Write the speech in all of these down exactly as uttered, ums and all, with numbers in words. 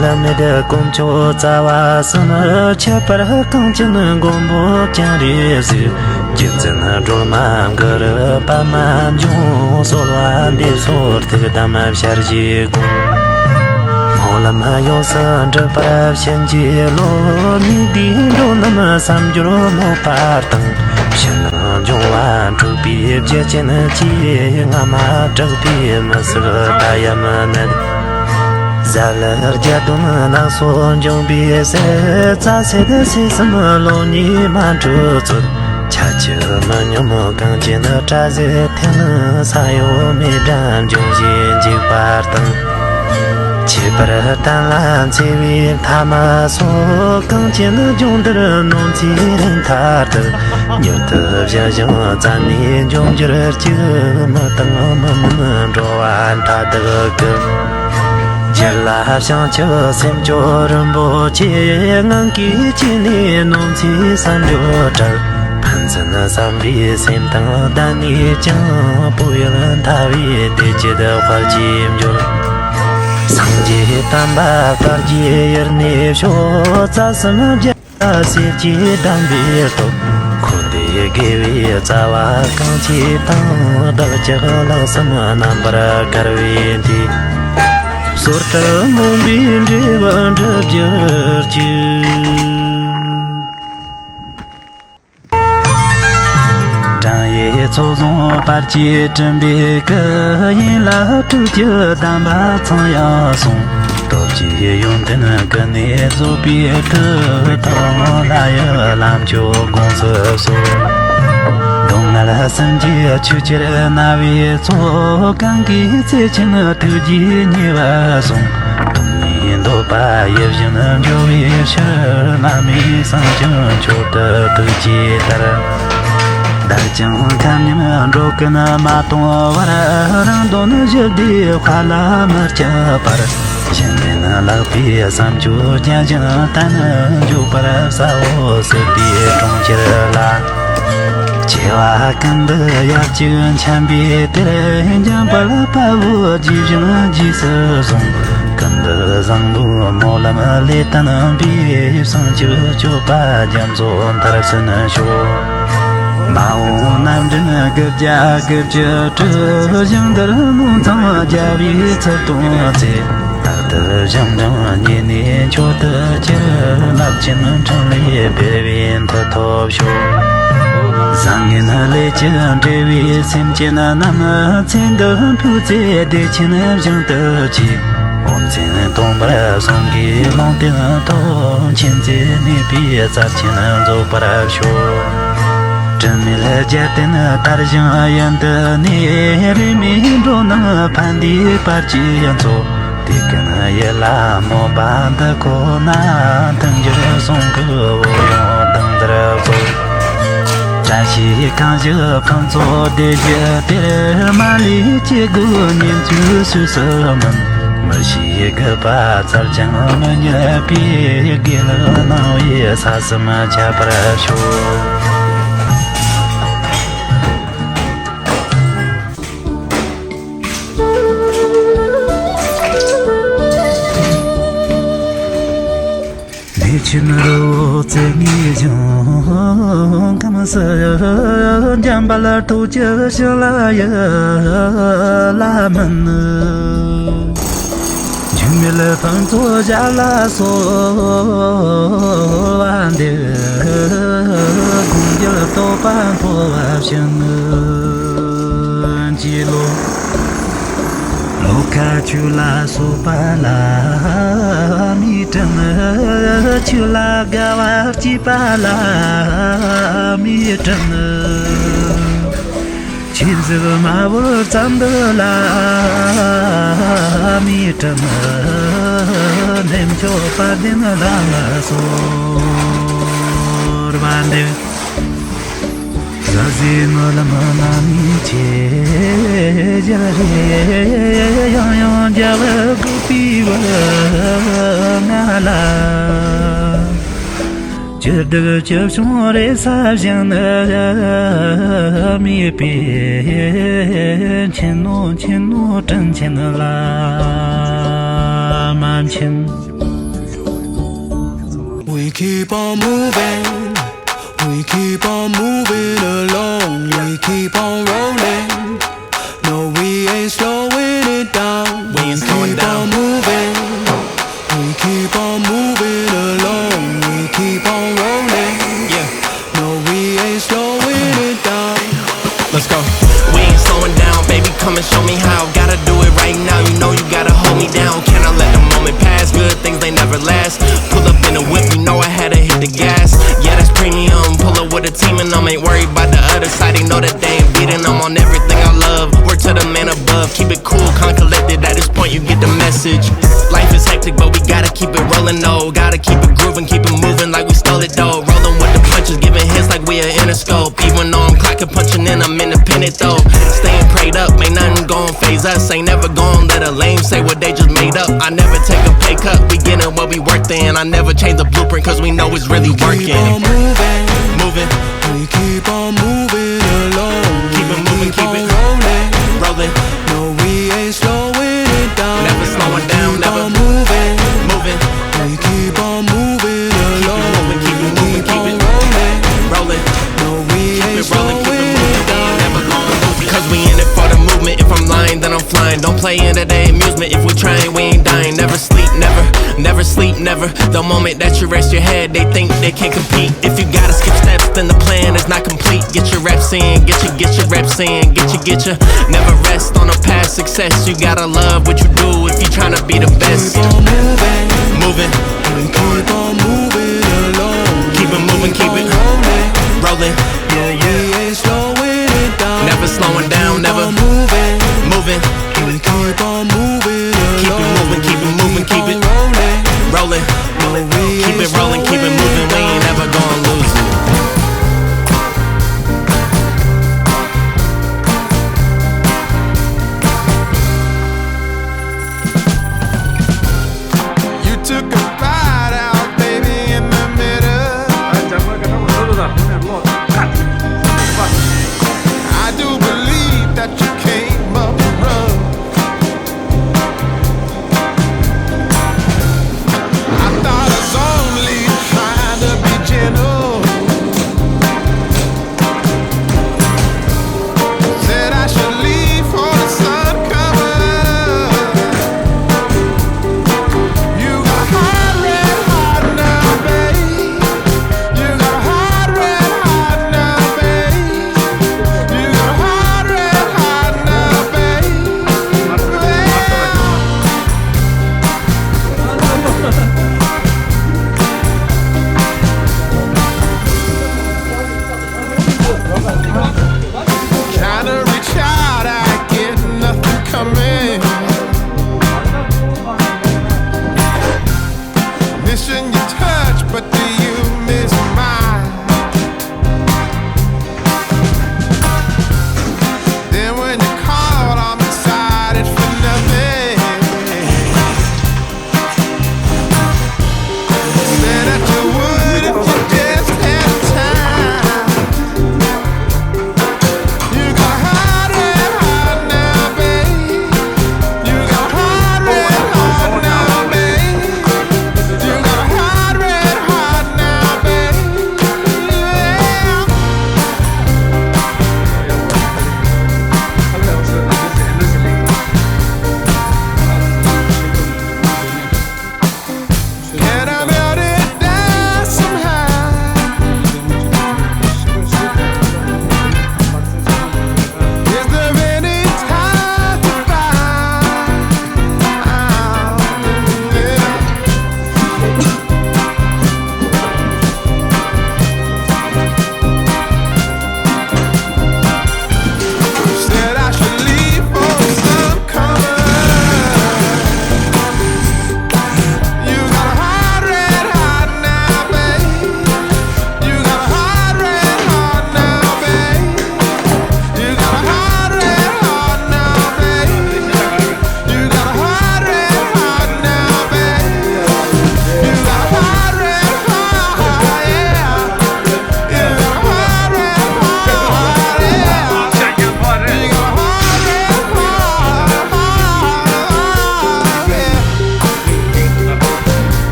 བླ་མེད་དཀོན་མཆོག་རྩ་བ་གསུམ། ཁྱད་པར་གངས་ཅན་མགོན་པོ་སྤྱན་རས་གཟིགས། རྗེ་བཙུན་སྒྲོལ་མ་གུ་རུ་པདྨ་འབྱུང་། གསོལ་བ་འདེབས་སོ་ཐུགས་དམ་ཞལ་བཞེས་དགོངས། སྨོན་ལམ་ཡོངས་སུ་འགྲུབ་པར་བྱིན་གྱིས་རློབས། ནུས་པའི་འགྲོ་རྣམས་བསམ་སྦྱོར་རྨོངས་པ་དང་། ཕྱི་ནང་འབྱུང་བ་འཁྲུགས་པའི་རྒྱུ་ཅན་གྱིས། སྔ་མ་དྲག་པོས་མི་བསྲེགས་ད་ཡང་མི་ནད། གཟའ་ལྷག་བརྒྱད་སྟོན་ནད་སོགས་འབྱུང་བའི་ཚེ། རྩ་སྲེད་སྲེད་གསུམ་ལོ་གཉིས་མ་འཁྲུགས་ཚུལ། ཆ་ཆུ་མི་སྙོམས་གངས་ཅན་དྲག་ཟེར་འཐེན། ས་ཡོམ་མེ་དགྲ་འབྱུང་བཞིན་འཇིགས་པ་དང་། ཁྱད་པར་གཏན་ལ་འཚེ་བའི་ཐ་མ་སོགས། གངས་ཅན་ལྗོངས་འདིར་ནོར་འཚེའི་རིམ་མཐའ་དག། མྱུར་དུ་ཞི་ཞིང་བཙན་ནས་འབྱུང་གྱུར་ཅིག། མི་དང་མི་མིན་འགྲོ་བ་མཐའ་དག་གི། རྒྱུད་ལ་བྱང་ཆུབ་སེམས་མཆོག་རིན་པོ་ཆེ། ངང་གིས་བསྐྱེད་ནས་ནོར་འཚེའི་བསམ་སྦྱོར་བྲལ། ཕན་ཚུན་བསམ་པའི་སེམས་དང་ལྡན་ནས་ཀྱང་། བོད་ཡུལ་མཐའ་བའི་བདེ་སྐྱིད་དཔལ་གྱིས་འབྱོར། སངས་རྒྱས་བསྟན་པ་དར་རྒྱས་ཡུན་གནས་ཤོག། རྩ་གསུམ་རྒྱལ་སྲས་ཀྱི་གདམས་པའི་སྟོབས། འཁོར་འདས་དགེ་བའི་རྩ་བ་གང་བྱེད་དང་། བདག་ཅག་ལྷག་བསམ་རྣམ་པར་དཀར་བའི་མཐུས། ཟོར་ལྟར་རྨོངས་པའི་འབྲས་བུ་འགྲུབ་གྱུར་ཅིག། དྲན་ཡས་ཚོགས་བཟང་བར་གྱི་སྤྲིན་པའི་སྐུ། ཡིད་ལ་སྤྲུལ་གྱི་གདམས་པ་ཚངས་དབྱངས་གསུང་། སྟོབས་ཀྱི་ཡོན་ཏན་ཀུན་ནས་རྫོགས་པའི་མཐུས། ཐུན་མོང་ལྷ་ཡི་ལམ་མཆོག་དགོངས་སུ་གསོལ། སྡུག་བསྔལ་སེམས་ཀྱི་ཆུ་ཆེར་མནར་བའི་ཚོགས། གང་གིས་བརྩེ་ཆེན་ཐུགས་རྗེས་ཉེས་པ་བསྲུང་། སྡུག་བསྔལ་འདོད་པ་ཡིད་བཞིན་འཇོ་བའི་ཕྱིར། བླ་མའི་གསུང་ཀྱང་མཆོག་ཏུ་ཐུགས་བསྐྱེད་ལྟར། བདག་ཀྱང་ཁམས་ཉམས་འགྲོ་ཀུན་མ་གཏོང་བར། རང་དོན་ཞི་བདེའི་དཔལ་ལ་མི་སྐྱིད་པར། གཞན་ཕན་བརླག་པའི་བསམ་སྤྱོད་བརྒྱན་ཞིང་བརྟན། འཇུག་པར་བྱའོ་སྲིད་པའི་གྲོང་ཁྱེར་ལ། སྐྱེ་བ་ཀུན་ཏུ་ཡབ་གཅིག་མཁྱེན་པའི་གཏེར། འཇམ་དཔལ་དཔའ་བོས་རྗེས་བཞིན་རྗེས་སུ་བཟུང་། ཀུན་ཏུ་བཟང་པོའི་སྨོན་ལམ་ལས་བརྟན་པའི། བྱང་ཆུབ་སྤྱོད་པ་རྒྱ་མཚོ་མཐར་སོན་ཤོག། མ་འོངས་རྣམ་འདྲེན་དགུ་བརྒྱ་དགུ་བཅུ་དྲུག། ཞིང་འདིར་མང་ཚང་རྒྱལ་བའི་ཚུལ་སྟོན་ཚེ། རྟག་ཏུ་ཞིང་སྦྱངས་ཉེ་གནས་མཆོག་ཏུ་གྱུར། རླབས་ཆེན་འཕྲིན་ལས་འཕེལ་བའི་མཐུ་ཐོབ་ཤོག། བཟང་ངན་ལས་ཀྱི་འབྲེལ་བའི་སེམས་ཅན་རྣམས། ཚེ་འདི་འཕོས་ཚེ་བདེ་ཆེན་ཞིང་དུ་སྐྱེ། དབང་ཆེན་སྟོང་པར་གསུང་གིས་ལུང་བསྟན་ཐོབ། མཁྱེན་བརྩེ་ནུས་པའི་རྩལ་ཅན་རྫོགས་པར་ཤོག། དྲི་མེད་རྒྱལ་བསྟན་དར་ཞིང་ཡུན་དུ་གནས། རིས་མེད་འགྲོ་རྣམས་ཕན་བདེའི་བར་གྱི་མཚོ། དེ་ཀུན་ཡིད་ལ་སྨོན་པ་འདི་ཁོ་ན། མཐུན་འགྱུར་གསུང་གི་འོད་ཡོང་དུང་ལྟར་རྫོགས། བཀྲ་ཤིས་གང་བཞུགས་ཕུན་ཚོགས་སྡེ་བཞི་སྟེར། མ་ལུས་སྐྱེ་དགུའི་ཉེས་འཛུགས་སོས་སུ་མིན། མི་ཤིས་རྒུད་པ་བཙལ་ཀྱང་མི་རྙེད་པའི། དགེ་ལེགས་སྣང་བས་ས་གསུམ་ཁྱབ་པར་ཤོག། བདེ་ཆེན་རི་བོ་རྩེ་ལྔའི་ཞིང་ཁམས་སུ། འཇམ་དཔལ་རྡོ་རྗེ་ཞི་ལ་ཡི་བླ་མ་ནི། འགྱུར་མེད་ཕུན་ཚོགས་ཞབས་ལ་གསོལ་བ་འདེབས། དགོངས་འགྱུར་རྟོགས་པ་འཕོ་བ་ཕྱིན་གྱི་ལོ། ལོ་ཁ་ཆོས་ལ་སོགས་པ་ལ་མིའི་དྲིན། ཆོས་ལ་དགའ་བ་སྐྱེས་པ་ལ་མིའི་དྲིན། ཆོས་གཟིགས་མ་བུ་ཙམ་འདི་ལ་མིའི་དྲིན། འདེམས་ཆོག་དཔལ་ལྡན་བླ་མ་གསོལ་བ་འདེབས། ཟབ་ཟིན་སྨོན་ལམ་བླ་མའི་ཆེད། ཞལ་རས་ཡང་ཡང་མཇལ་བར་བསྐུལ་བའི་བུ་ང་ལ། སྤྱི་བདག་སྤྱི་བྱུང་རེ་ས་བཞིན་དུ་མེད་པའི། མཁྱེན་ནོ་མཁྱེན་ནོ་དྲིན་ཆེན་བླ་མ་མཁྱེན། Keep on moving, we keep on moving along, we keep on rolling. No, we ain't slowing it down. We ain't slowing keep down. On moving, we keep on moving along, we keep on rolling. Yeah. No, we ain't slowing it down. Let's go. We ain't slowing down, baby, come and show me how. Gotta do it right now, you know you gotta hold me down. Can I let the moment pass? Good things, they never last. Pull up in a whip, you know I had to hit the gas. Yeah, that's premium. Pull up with a team and I'm ain't worried about the other side. They know that they ain't beating. I'm on everything I love. Word to the man above. Keep it cool, calm, collected. At this point, you get the message. Life is hectic, but we gotta keep it rolling, though. Gotta keep it grooving, keep it moving like we stole it, though. Rolling with the punches, giving hits like we an interscope. Even though I'm clocking, punching in, I'm independent, though. Staying prayed up, ain't nothing gon' phase us. Ain't never gon' let a lame say what they just made up. I never take a pay cut, we getting what we worth in. I never change the blueprint, cause we know it's really working. Keep on moving, moving. We keep on moving along. Keep it moving, keep it rolling, rolling. No, we ain't slowing it down. Never slowing down, keep never on moving, moving. We keep on moving along. Keep it moving, keep it moving, keep it rolling, rolling. No, we ain't slowing it down. Never going moving. Cause we in it for the movement. If I'm lying, then I'm flying. Don't play in the day amusement. If we trying, we ain't dying. Never sleep, never, never sleep, never. The moment that you rest your head, they think they can compete. If you gotta skip steps, then the plan is not complete. Get your reps in, get your, get your reps in, get your, get your. Never rest on a past success. You gotta love what you do if you tryna be the best. Keep on moving, moving. We keep on moving along. Keep it moving, keep it rolling, rolling. Yeah, yeah. We ain't slowing it down. Never slowing down, never moving, moving. We keep on moving along. Keep it moving, keep it moving, keep it rolling, rolling. Keep it rolling, keep it moving, we ain't never gonna lose it. You took a bite out, baby, in the middle. I do believe that you came up rough. I thought I was only trying to be gentle.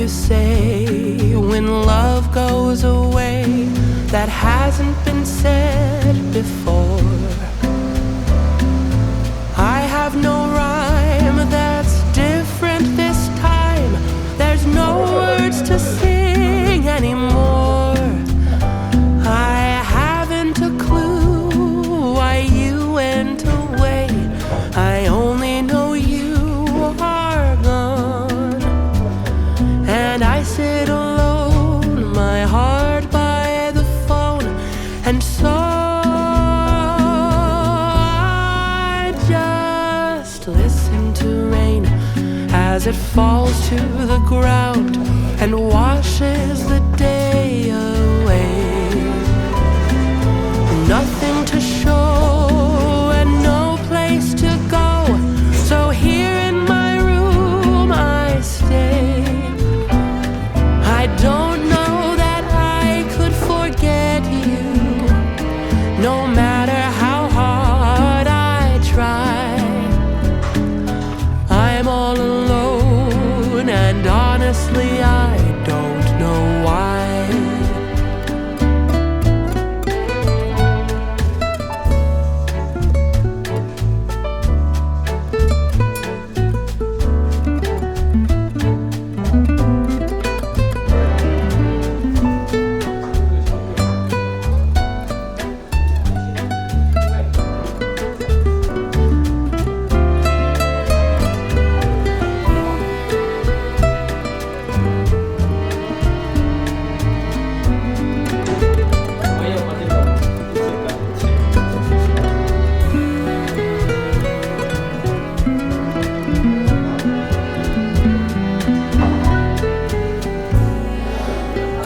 Say when love goes away that hasn't been said before. I have no rhyme that's different this time. There's no words to sing anymore. I haven't a clue why you went away. I only know you are gone. And I sit alone, my heart by the phone. And so I just listen to rain as it falls to the ground and washes the day away. Nothing to show and no place to go. So here in my room I stay. I don't know that I could forget you, no matter how hard I try. I'm all alone, and honestly, I don't know why.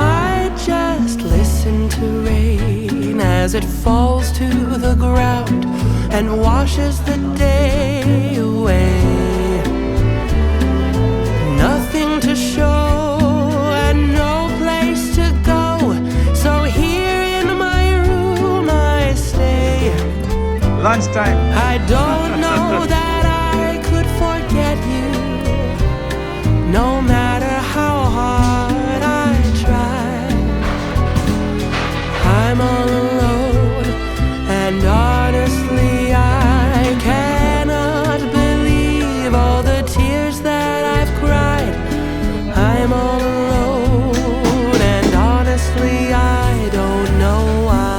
I just listen to rain as it falls to the ground and washes the day away. Nothing to show and no place to go. So here in my room I stay. Lunchtime. I don't know that I could forget you, no matter how hard I try. I'm all alone, and honestly, I cannot believe all the tears that I've cried. I'm all alone, and honestly, I don't know why.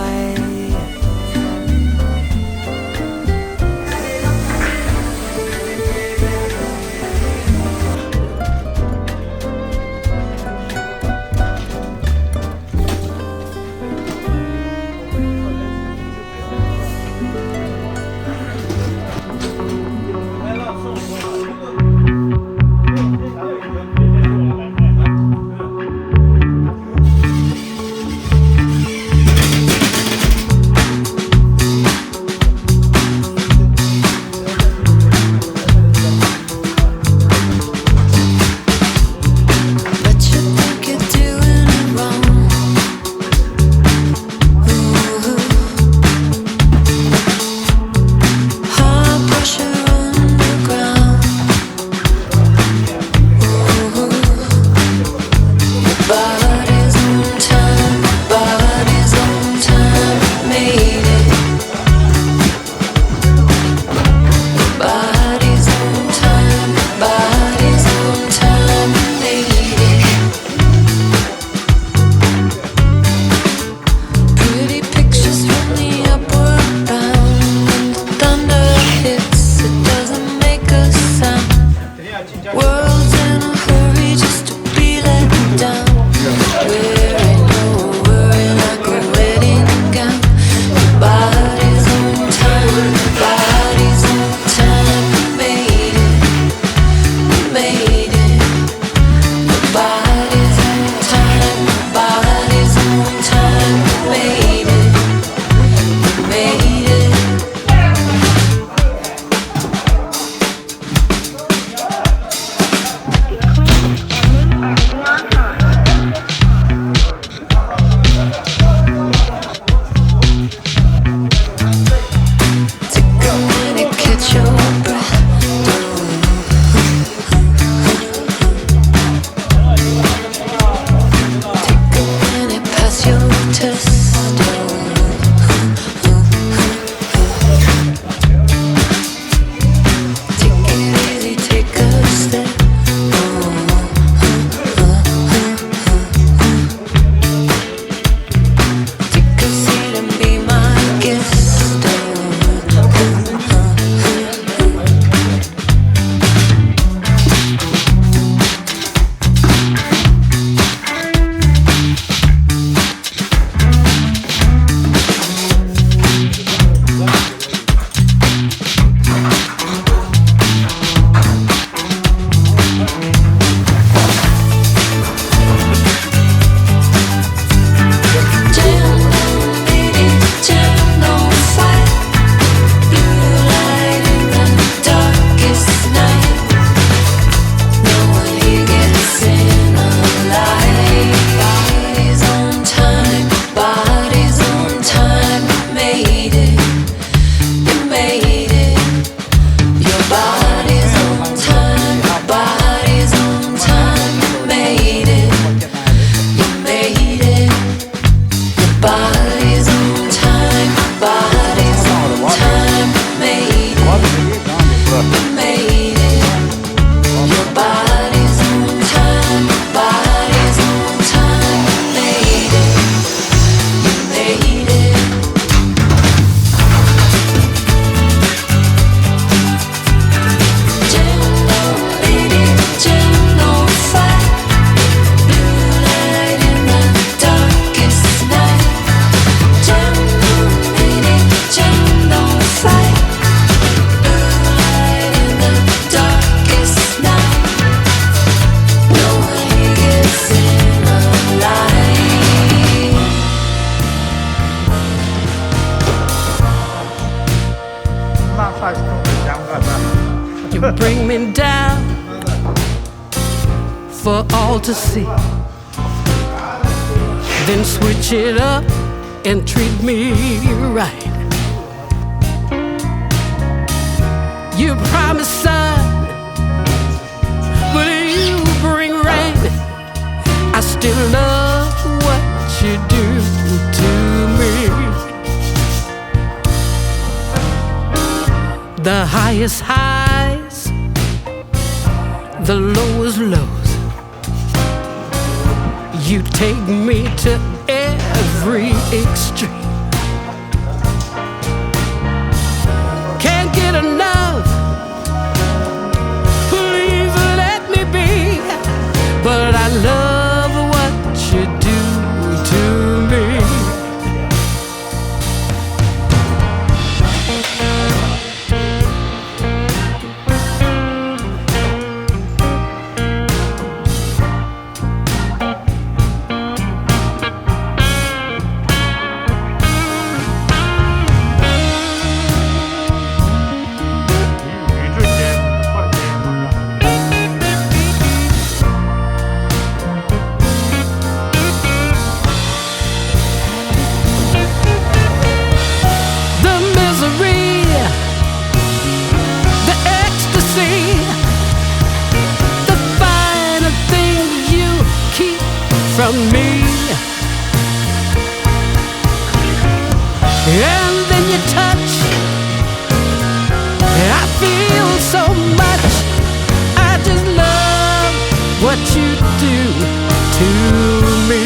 for all to see. Then switch it up and treat me right. You promise sun, but you bring rain. I still love what you do to me. The highest highs, the lowest lows. You take me to every extreme. Can't get enough. Please let me be. But I love what you do to me. The misery, the ecstasy, the finer things you keep from me. And then you touch, I feel so much. I just love what you do to me.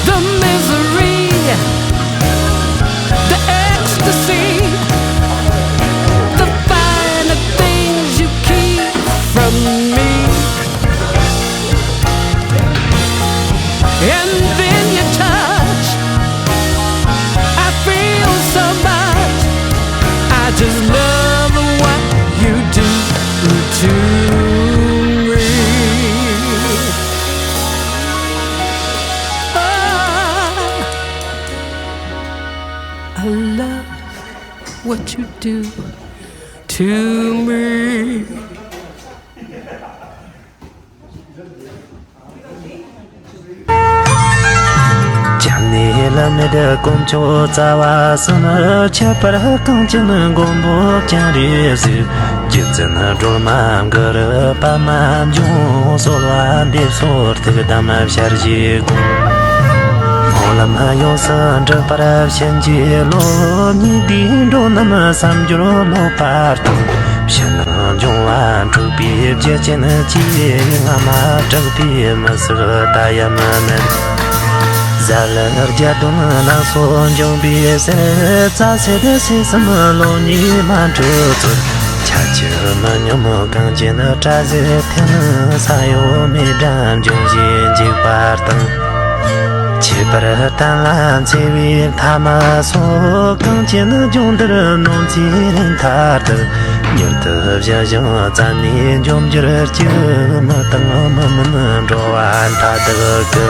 The misery, the ecstasy, the finer things you keep from me. And then you touch, I feel so much. I just love what you do to me. Oh, I love what you do to me. ཅང་ནེ་བླ་མེད་དཀོན་མཆོག་རྩ་བ་གསུམ། ཁྱད་པར་གངས་ཅན་མགོན་པོ་སྤྱན་རས་གཟིགས། རྗེ་བཙུན་སྒྲོལ་མ་གུ་རུ་པདྨ་འབྱུང་། གསོལ་བ་འདེབས་སོ་ཐུགས་དམ་ཞལ་བཞེས་དགོངས། སྨོན་ལམ་ཡོངས་སུ་འགྲུབ་པར་བྱིན་གྱིས་རློབས། ཉེ་དུས་འགྲོ་རྣམས་བསམ་སྦྱོར་ལོག་པར་སྤངས། ཕྱི་ནང་འབྱུང་བ་འཁྲུགས་པའི་རྒྱུ་ཅན་གྱིས། སྔ་མ་དྲག་པོས་མི་བསད་ད་ཡང་མི་ནུབ། གཟའ་ལུག་བརྒྱད་སྟོན་ནག་སོགས་འབྱུང་པའི་ཚེ། རྩ་ཚེས་ཚེས་གསུམ་ལོ་གཉིས་མ་འགྲོ་ཚུལ། ཆ་ཆེ་མི་སྙོམས་གངས་ཅན་སྒྲ་ཟེར་ཐིམ། ས་གཡོ་མེ་སྒྲ་འབྱུང་བཞིན་འཇིགས་པ་དང་། ཁྱད་པར་གཏན་ལ་འཚེ་བའི་ཐ་མ་སོགས། གངས་ཅན་ལྗོངས་འདིར་ནོར་འཚེའི་རིམ་མཐའ་དག་མྱུར་དུ་ཞི་ཞིང་རྩ་ནས་འཇོམས་གྱུར་ཅིག་མི་དང་མི་མིན་འགྲོ་བ་མཐའ་དག་གི།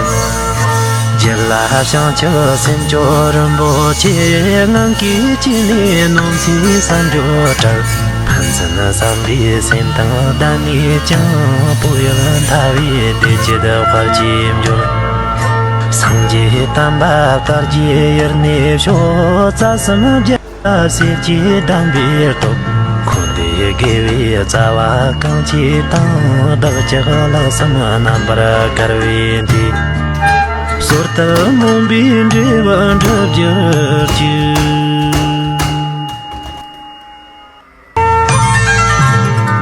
རྒྱུད་ལ་བྱང་ཆུབ་སེམས་མཆོག་རིན་པོ་ཆེ། ངང་གིས་བཅས་ནས་ནོར་འཚེའི་ས་འགྲོ་བྲལ། ཕན་ཚུན་བསམ་པའི་སེམས་དང་ལྡན་ནས་ཀྱང་། བག་ཡོད་མཐའ་བའི་བདེ་སྐྱིད་དཔལ་གྱིས་འབྱོར། སངས་རྒྱས་བསྟན་པ་དར་རྒྱས་ཡུན་གནས་ཤོག་རྩ་གསུམ་རྒྱལ་སྲས་ཀྱི་གདམས་པའི་སྟོབས། འཁོར་འདས་དགེ་བའི་རྩ་བ་གང་བྱས་དང་། བདག་ཅག་ལྷག་བསམ་རྣམ་པར་དཀར་བའི་མཐུས། ཟོར་ལྟར་རྨོངས་པའི་འབྲས་བུ་འགྲུབ་གྱུར་ཅིག་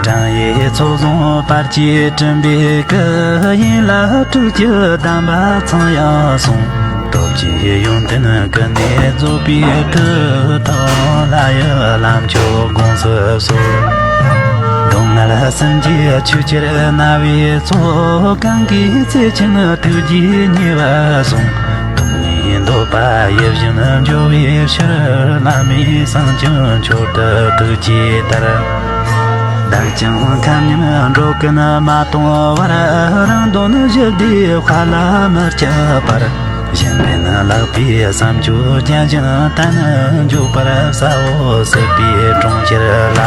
བགྲང་ཡས་ ཚོགས་བཟང་བར་གྱིས་བསྐྲུན་པའི་སྐུ། ཡིན་ལ་སྤྲུལ་སྐུ་དམ་པ་ཚངས་དབྱངས་གསུང་། སྟོབས་ཀྱི་ཡོན་ཏན་ཀུན་ནས་རྫོགས་པའི་མཐུ། ཐོབ་ལྷ་ཡི་ལམ་མཆོག་དགོངས་སུ་གསོལ། སྡུག་བསྔལ་སེམས་ཀྱི་ཆོས་ཕྱིར་མནར་བའི་ཚོགས། གང་གིས་བརྩེ་ཆེན་ཐུགས་རྗེས་མཉེས་པར་བཟུང་། སྡུག་བསྔལ་འདོད་པ་ཡིད་བཞིན་འཇོ་བའི་ཕྱིར། བླ་མེད་སེམས་ཅན་མཆོག་ཏུ་ཐུགས་བསྐྱེད་ལྟར། བདག་ཀྱང་ཁམས་ཉམས་འགྲོ་ཀུན་མ་སྟོངས་བར། རང་དོན་ཞི་བདེའི་དཔལ་ལ་མི་སྐྱིད་པར། གཞན་ཕན་བརླག་པའི་བསམ་སྤྱོད་བརྒྱ་བྱིན་གཏན་འཇོག་པར་གསལ་བོ་སྲིད་པའི་གྲོང་ཁྱེར་ལ།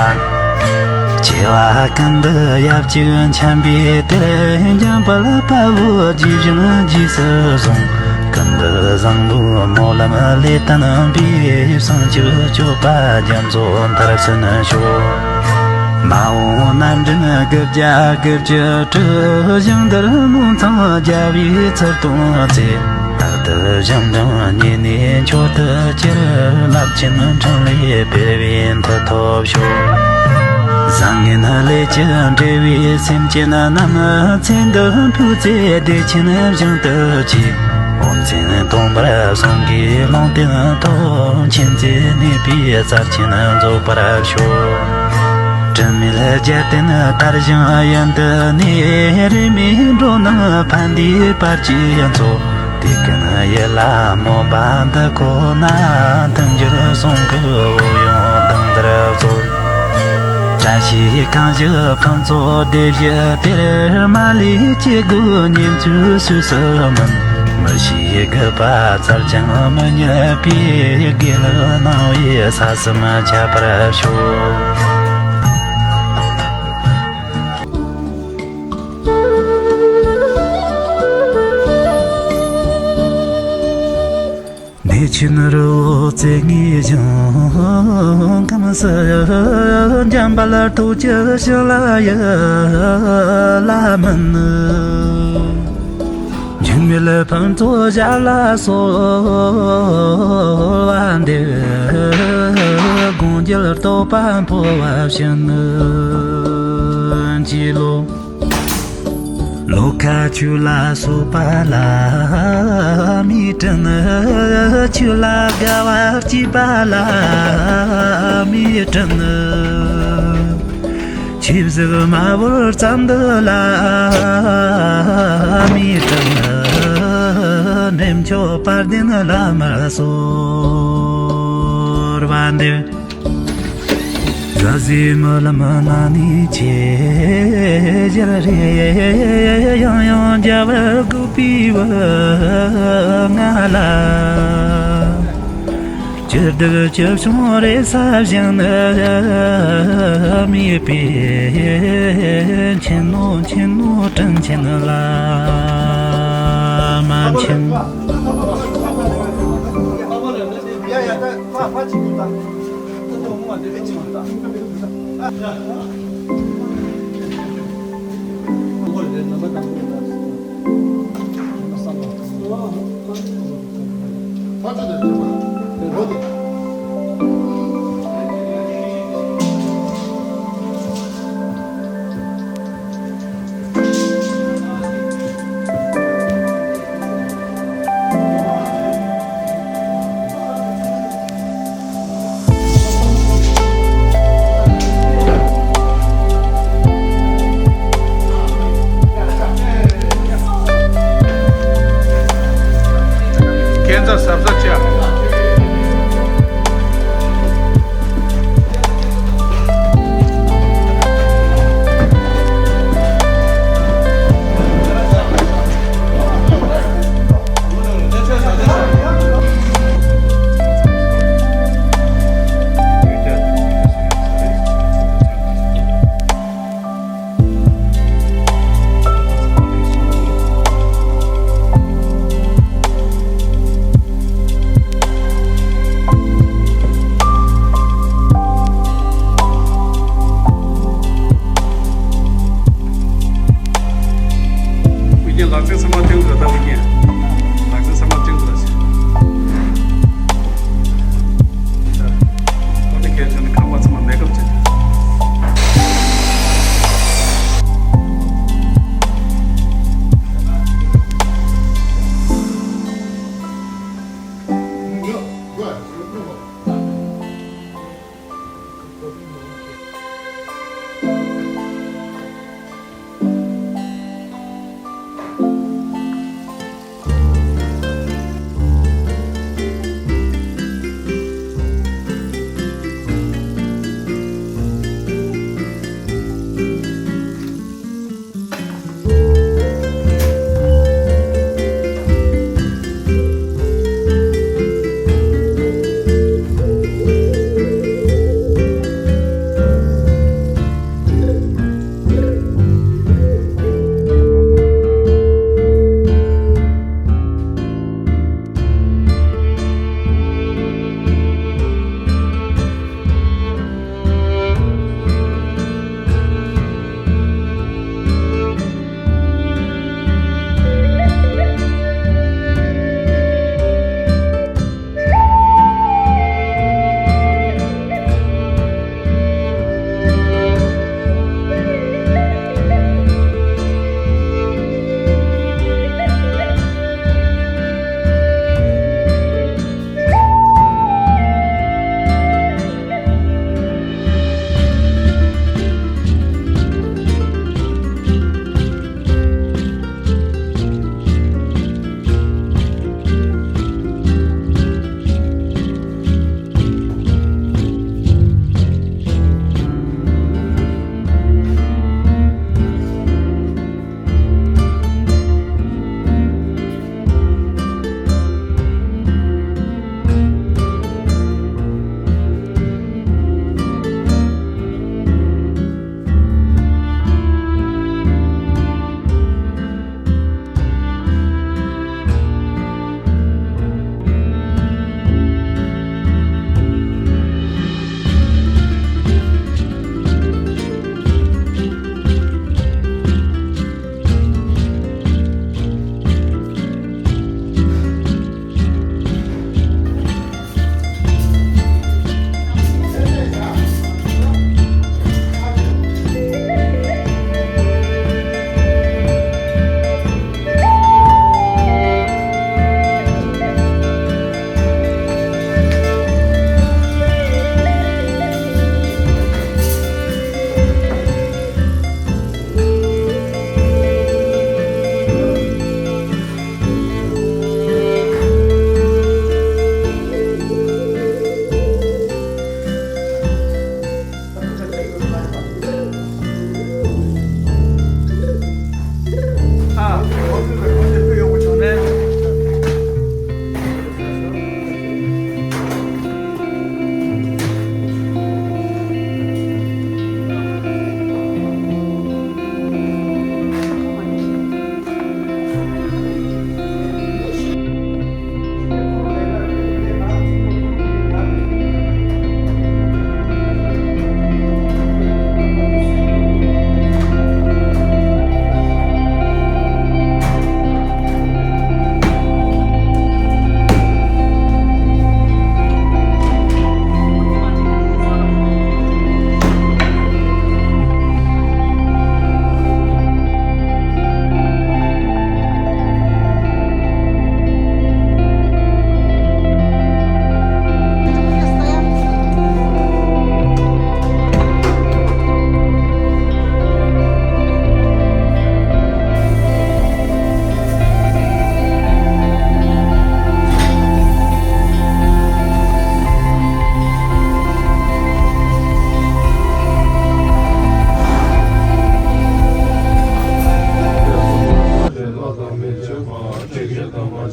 སྐྱེ་བ་ཀུན་ཏུ་ཡབ་གཅིག་མཁྱེན་པའི་གཏེར། འཇམ་དཔལ་དཔའ་བོས་རྗེས་བཞིན་རྗེས་སུ་བཟུང་། ཀུན་ཏུ་བཟང་པོའི་སྨོན་ལམ་ལས་བརྟན་པའི། བྱང་ཆུབ་སྤྱོད་པ་རྒྱ་མཚོ་མཐར་ཕྱིན་ཤོག། མ་འོངས་རྣམ་འདྲེན་དགུ་བརྒྱ་དགུ་བཅུ་དྲུག། ཞིང་འདིར་མང་ཚང་རྒྱལ་བའི་ཚུལ་སྟོན་ཚེ། རྟག་ཏུ་ཞིང་འབྲིང་ཉེ་གནས་མཆོག་ཏུ་གྱུར། རླབས་ཆེན་འཕྲིན་ལས་སྤེལ་བའི་མཐུ་ཐོབ་ཤོག། བཟང་ངན་ལས་ཀྱིས་འབྲེལ་བའི་སེམས་ཅན་རྣམས། ཚེ་འདི་འཕོས་ཚེ་བདེ་ཆེན་ཞིང་དུ་སྐྱེ། འོབས་མཚན་སྟོན་པར་གསུང་གིས་ལུང་བསྟན་ཐོབ། མཁྱེན་བརྩེ་ནུས་པའི་རྩལ་ཆེན་རྫོགས་པར་ཤོག། དྲི་མེད་རྒྱལ་བསྟན་དར་ཞིང་ཡུན་དུ་གནས། རིས་མེད་འགྲོ་རྣམས་ཕན་བདེའི་བར་གྱི་མཚོ། དེ་ཀུན་ཡིད་ལ་སྨོན་པ་འདི་ཁོ་ན། མཐུན་འགྱུར་གསུང་གི་འོད་ཡོང་དུང་ལྟར་སྩོལ། བཀྲ་ཤིས་གང་བཞུགས་ཕུན་ཚོགས་སྡེ་བཞི་སྟེར། མ་ལུས་སྐྱེ་དགུའི་ཉེས་ཚོགས་སུས་སུ་མིན། མི་ཤེས་རྒུད་པ་བཙལ་ཀྱང་མི་རྙེད་པའི། དགེ་ལེགས་སྣང་བས་ས་གསུམ་ཁྱབ་པར་ཤོག། གནས་ཆེན་རི་བོ་རྩེ་ལྔའི་ཞིང་ཁམས་སུ། འཇམ་དཔལ་རྡོ་རྗེ་ཞི་ལ་ཡི་བླ་མ་ནི། འཇིགས་མེད་ཕུན་ཚོགས་ཞབས་ལ་གསོལ་བ་འདེབས། དགོངས་འགྱེད་རྟོགས་པ་འཕོ་བ་བཞིན་གྱི་ལོ། ལོ་ཁ་ཆོས་ལ་སོགས་པ་ལ་མི་དྲན། ཆོས་ལ་དགའ་བ་སྐྱེས་པ་ལ་མི་དྲན། ཆོས་གཟུགས་དམར་པོར་ཙམ་འདི་ལ་མི་དྲན། འདྲེན་མཆོག་དཔལ་ལྡན་བླ་མར་གསོལ་བ་འདེབས། ཟ་ཟིའི་སྨོན་ལམ་གནང་ནས་ཆེ། ཞལ་རས་ཡང་ཡང་མཇལ་བར་སྒུག་པའི་བུ་ང་ལ། སྤྱིར་སྡུག་སྤྱི་བྱུང་རེ་ས་བཞིན་དུ་མེད་པས། མཁྱེན་ནོ་མཁྱེན་ནོ་དྲིན་ཆེན་བླ་མ་མཁྱེན། ཨུ་རྒྱན་ལག་རྩལ་ཚང་མ་སྟོན་དགོས། ད་ཨུ་རྒྱན་ལག་རྩལ་ཚང་མ་སྟོན་དགོས་ཟེར། ད་ཨོ་ནི་ཁྱེད་ཚོ་ནི་ཁང་པ་ཚང་མ་མེག་ཨབ་བྱེད།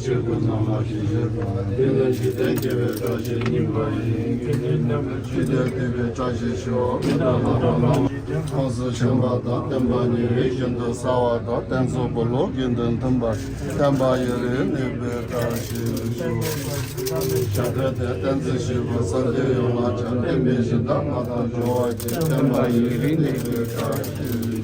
ཆོས་སྐུ་རྣམ་པར་ཞི་བྱེད་པ། དེ་ལས་འཇིག་རྟེན་སྐྱེ་བའི་བཀྲ་ཤིས་སྙིང་པོ་ཡིན། ཇི་ལྟར་བསྟན་པའི་བཀྲ་ཤིས་ཤོག་ཀུན་ཏུ་བསླབ་པ་ལམ་ཁོངས་སུ་ཆེན་པོ་དང་བསྟན་པ་ཉེ་བའི་ཤིན་ཏུ་གསལ་བ་དང་། བསྟན་ཚོགས་པོ་ལོ་རྒྱུས་དང་མཐུན་པར་བསྟན་པ་ཡུན་རིང་གནས་པའི་བཀྲ་ཤིས་ཤོག་ཞབས་པད་དེ་བསྟན་འཛིན་ཞིག་པོ་སངས་རྒྱས་ཡོངས་ལ་བྱམས་ལྡན་པའི་ཞིང་དང་མ་དང་འབྱོར་བ་བཅས་བསྟན་པ་ཡུན་རིང་གནས་པའི་བཀྲ་ཤིས།